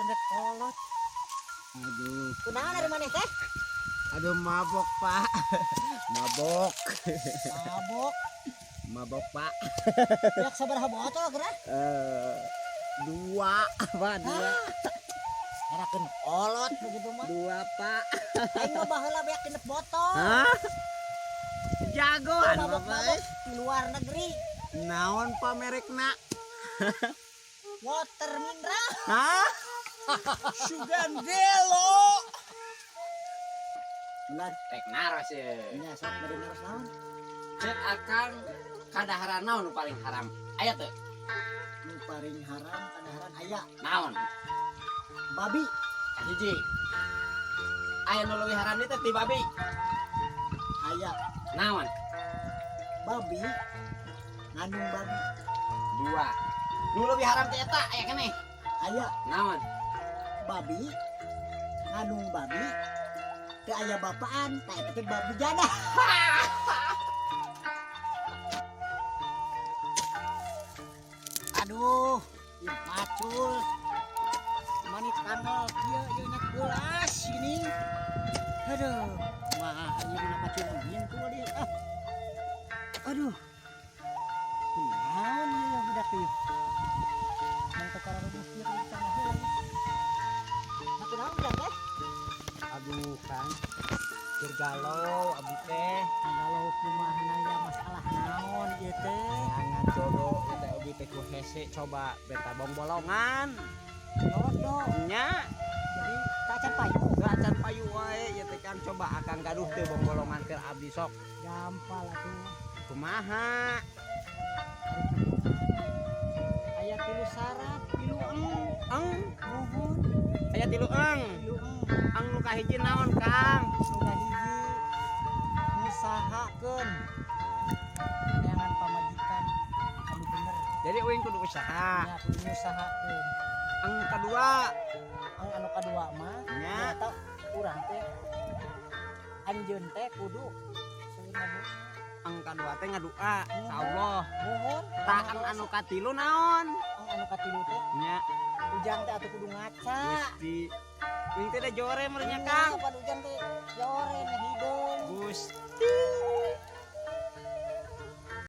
Rek kolot. Aduh. Kunaon ari maneh teh? Aduh, mabok, Pak. Mabok. Mabok. Mabok, Pak. Beak sabaraha botol geura? Dua, Pak, dua. Ngerakeun kolot begitu mah. Dua, Pak. Aing mah baheula beak 6 botol. Hah? Jagoan, Mabok-mabok Bapak. di luar negeri. Naon, Pak, merekna? Water mineral. Hah? Sugan gelo. Benar. Rek naros ye. Nya sok bade naros naon? Cek akang kadaharan naon nu paling haram? Aya teu? Nu paling haram kadaharan aya. Naon? Babi. Hiji. Aya nu leuwih haram teh ti babi. Aya. Naon? Babi ngandung babi. Dua. Nu leuwih haram teh eta aya keneh. Aya. Naon? Babi ngandung babi teu aya bapaan, tah eta teh babi jadah. Aduh, ieu macul. Manit tanggal kieu ieu nya geulas ini. Aduh, wah ieu mah macul hingkul ieu. Ah. Aduh. Kunaon ieu yang budak ieu? Yang teu kararubuh kieu di tanggal heula. Nah, kunaon jang teh? Aduh, Kang. Keur galau abdi teh. Galau kumaha aya masalah naon ieu teh? Neangan jodoh ieu teh abdi teh ku hese coba beta bong-bolongan. Jodoh. Nya. Jadi tacan payu. Acan payu wae ieu teh Kang, coba akang gaduh teu bong-bolongan keur abdi sok. Gampal atuh. Kumaha? Aya tilu syarat, tilu eng. Eng. Nuhun. Aya tilu eng. Tilu eng. Eng nu kahiji naon, Kang? Nu kahiji ngusahakeun neangan pamajikan anu bener. Jadi uing kudu usaha. Nya kudu ngusahakeun. Eng kadua. Eng anu kadua mah Nya. Nyata urang teh anjeun teh kudu seueur ngadu. Eng kadua teh ngadua ka Allah. Nuhun. Tah eng anu katilu naon? Eng anu katilu teh Nya. Ujang teh atuh kudu ngaca. Gusti. Uing teh da jore meureun nya, Kang. Pan ujang teh jore nya hideung. Gusti.